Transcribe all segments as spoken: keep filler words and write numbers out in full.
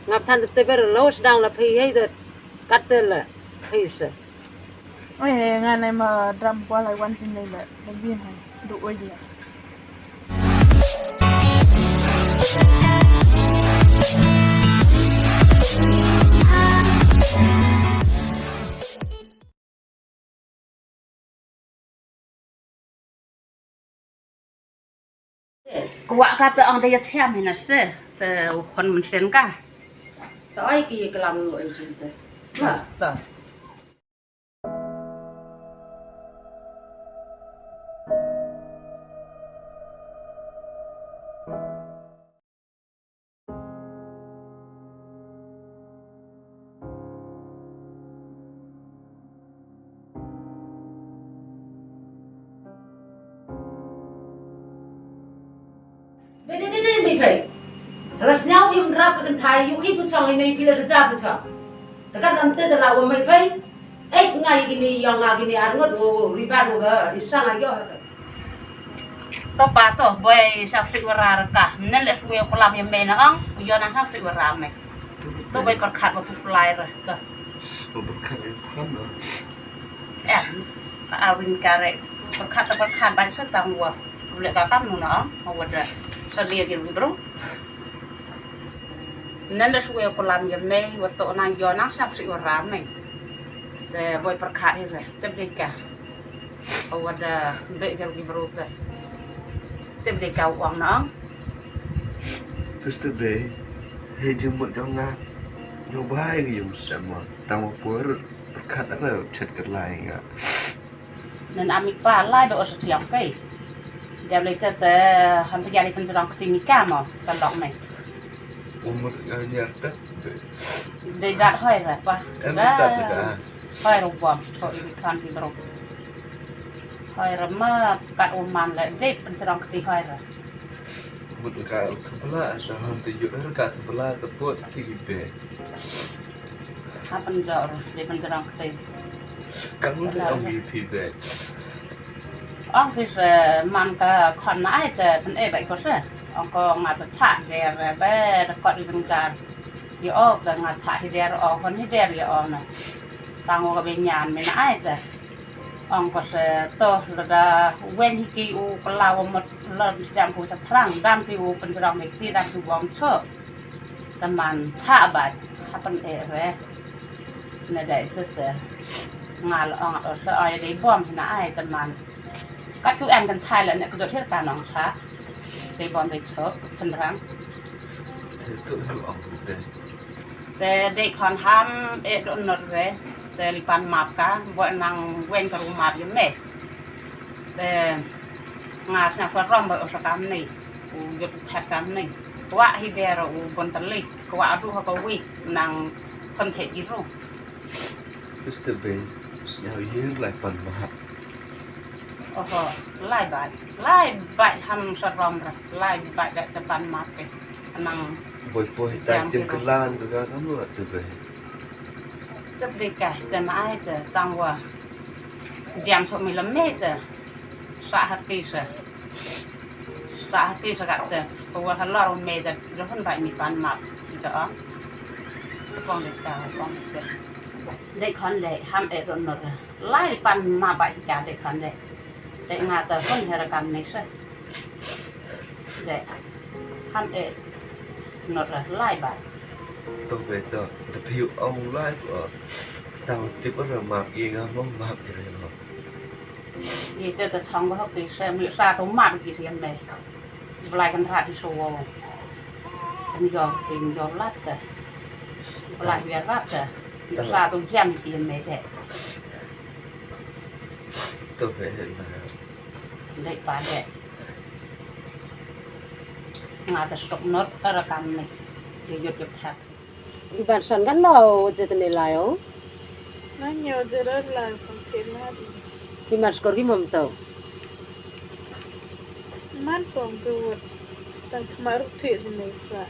Ngap than te ber lo sdang la phei hei de. Kat te la phei se. Oi, nga nai ma dram kwa lai wan sin nei la. Dang bin hai. Du oi la. Kwah ka te ong de ya chiam hina se te u hon mun sen ka. Ta ai ki klam lu ai sin te. Ma ta. Dei dei dei dei mei trei. Hala sñiaw ym rap ka kynthai yu khi pu chong i nei phi la sa ja pu chong. Te kan kam te te la wa mei pei. Ek nga i kini yong nga kini ar ngot wo ribat wo ga isang ayo ha ka. To pa to boi sa fri wara ka. Nen le sui ko lam ya mei na ong. Yo na ha fri wara mei. To boi kor khat wa pu plai ra. To. Ko berkat ya kan. Eh, ka awin kare. Perkhat ta perkhat bai sa tang wa. Ule ka kam nu na, ma wa da. Sa lia gin bro. Nan da suwe ko lam ya mei, wa to nang yo nang sap si wa ram mei. Te boi perkhat hi re, te bika. Wa da be gel gi bro te. Te bika wang na. Terus te be, he jumut jong nga. Yo bai gi yum sama. Tang wa por. Perkhat ara chet kat lai nga. Nan ami pa lai do os siang kai. Dia lai te te han te jali pen terang kti mi ka mo, ta lok mai. Umur nga nyar kat. Dei dat hoi ra pa. Kan tat ka. Hoi ro bom, ko i kan ti bro. Hoi ra ma kat uman le dei pen terang kti hoi ra. Mut ka thupla sa han te yu ka thupla te pot ti ki be. Hapan dor, dei ban terang kti. Kan mut ong ki phi be. Ong phi se man ka khon na ai te pen e bai ko se. Ong ko nga te cha de re be de kot i bengar. Yo o ka nga cha hi der o hon hi der yo o na. Tang o ka be nyan me na ai te. Ong ko se to lada wen hi ki u kala wa mot lon siam ku ta phrang dam ki u penjrong me ki dam ki wong cho. Teman cha bai hapan e re. Ne dai te te ngal ong o se ai dei bom na ai teman. Kat ku em kan thai la ne ku dot hir ka nong cha. Dei bom dei cho penjrong. Te tu yu ong te. Te dei khon ham e don not re. Te li pan map ka bo nang wen ka ru map yem me. Te nga sna fa rom ba o sa kam nei. U yot u phet kam nei. Kwah hi der u bon tali. Kwah adu ha ka wi nang khon the gi ru. Just a bit. Sna yer lai pan map. Oho, lai bai. Lai bai ham sa rom ra. Lai bai da te pan map ke. Nang boi poi tai tim kelan ke ga kamu tu be. Tep dei ka te ma ai te tang wa. Jam so mi lam me te. Sa ha ti sa. Sa ha ti sa ka te. Ko wa ha lor me te. Ro hon bai mi pan map. Kita ong. Pong dei ka, pong dei te. Dei khon dei ham e ron no te. Lai pan ma bai ka dei khon dei. Dei nga te hon hera kam nei se. Dei. Ham e. Not lai bai. To be to. Te phi ong lai ko. Tang tip ra ma ki nga mo ma ki re mo. Ye te te chong ba hok ti se mi sa to ma ki se me. Blai kan rat so wo. Kan yo ti yo lat te. Blai ya rat te. Sa to jam ki me te. To be na. Dei pa dei. Nga ta stok not ara kam ni. Ti yut yut hat. Iban san kan lo je tene layo. Na nyo je ro la song te na di. Ki man skor ki mom to. Man pong tu wat. Tang kmar te je ne sa.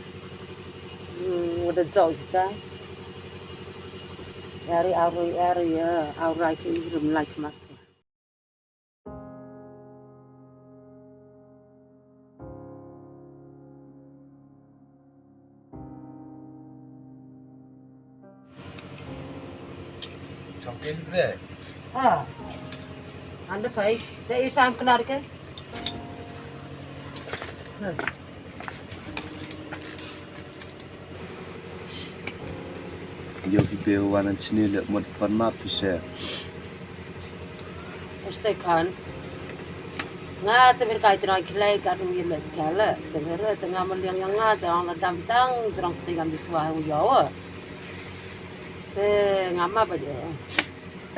Hmm, wat da jauh kita. Eri aru eri ya, aru rai ki rum lai kmar. Ah. Ande pai. Te isam kenar ke. Yo ki pe wan an chini le mot pan ma pise. Este khan. Nga te ber kai tena kilai ka du ye me kala. Te ber te nga maliang yang nga te ong la dam tang jrong te gam di chwa hu yo. Te nga ma ba yo.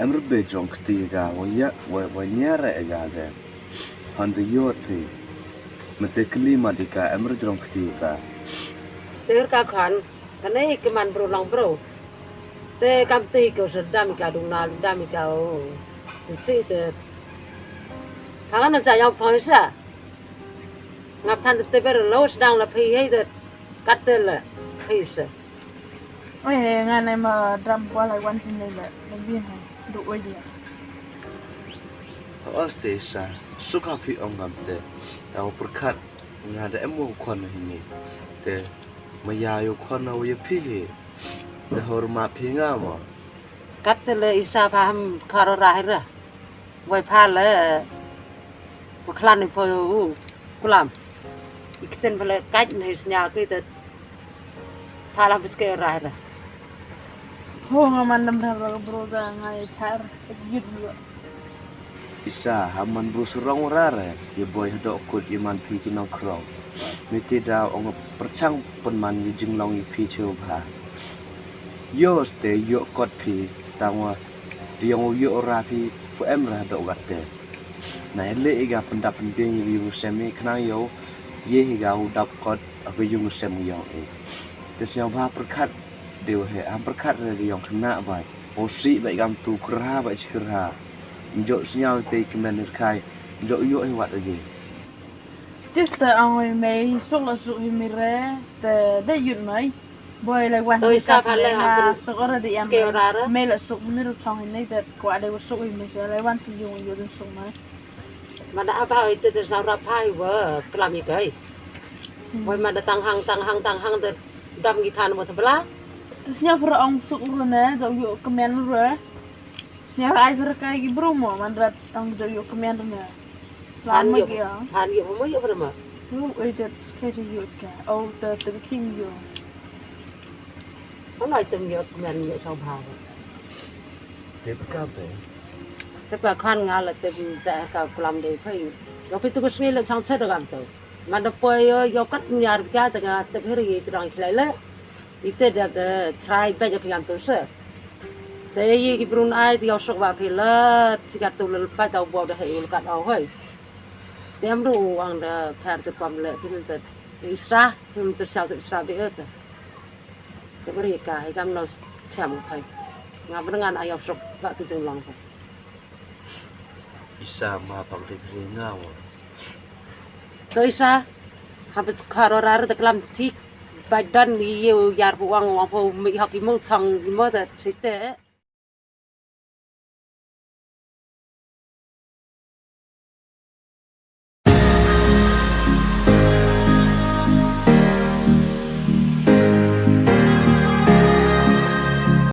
Em rbe jrong kti ga wa ya wa wa nya re ga de. Han de yo te. Me te kli ma di ka em re jrong kti ga. Te ber ka khan. Kane ke man bro long bro. Te kam te ke se dam ka du na dam ka o. Te si te. Hangan na cha yang poi sa. Ngap than te ber lo sedang la phi hei te. Kat te la phi sa. Oi, nga ne ma dram kwa lai wan sin ne le. Le bien hai. Du oi dia. Os te sa. Suka phi ong ngam te. Tau perkat. Nga da em wo kon hini. Te. Ma ya yo kon na wo ye phi hi. Te hor ma phi nga mo. Kat te le isa paham karo rahira. Wai pha le. Wa khlan ni pho u kulam. Ikten pha le kat ni snya ki te. Pha lam pis ke rahira. Ho nga man dam dam ba bro da nga ye char. Yut lo. Isa ha man bru surong rare ye boi hadok kut ye man phi ki nongkrong. Miti da ong perchang pun man ye jinglong ye phi cheu bha. Yo ste yo kot phi tangwa diong yo ra phi pu em ra dok gat te. Na ye le iga pendap pending ye wi u semi khnang yo ye iga u dap kot abe yung sem yong e. Te snyau bha perkat de he am perkat re yong kena bai. O si bai gam tu kra bai chi kra. Njo snyau te kemen kai. Njo yo he wat agi. Tis te ang oi mei suk la suk hi mi re te de yut mai. Boi lai wan. Toi sa pha le ha suk ora de yam. Mei la suk mi ru chong hi nei te kwa de suk hi mi se lai wan si yung yu den suk mai. Ma da aba oi te te sa ra pha hi wa klam hi kai. Boi ma da tang hang tang hang tang hang te dam gi phan mo te bla. Te snyau pra ong suk ru ne jo yu kemen ru. Snyau ai ber kai ki bru mo man rat tang jo yo kmen na. Lan ma yo, ki ya. Han yo mo yo ber ma. Ru oi det skai jo yo ka. Au te te king yo. Ano ai tem yo kmen yo chau bha. Te ka pe. Te pa khan nga la te ja ka kulam de phai. Yo pi tu ko swi le chang che da gam to. Man da poi yo yo kat nyar ka te nga te pheri te rang khlai le. Ite da te chrai ba ja piam to se. Te ye ki brun ai ti au sok ba phi la ti kat tu le pa tau bo da hei ul kat au hoi. Te am ru ang da phar te pam le phi te isra phi te sau te isra be te. Te beri ka hei kam no cham kai. Nga berngan ai au sok ba ki jing long kai. Isa ma pak de phi nga wa. To isa ha pa kharo rar te klam chik. Ba dan ni ye yar pu wang wang pu mi hak i mung chang i mo te site.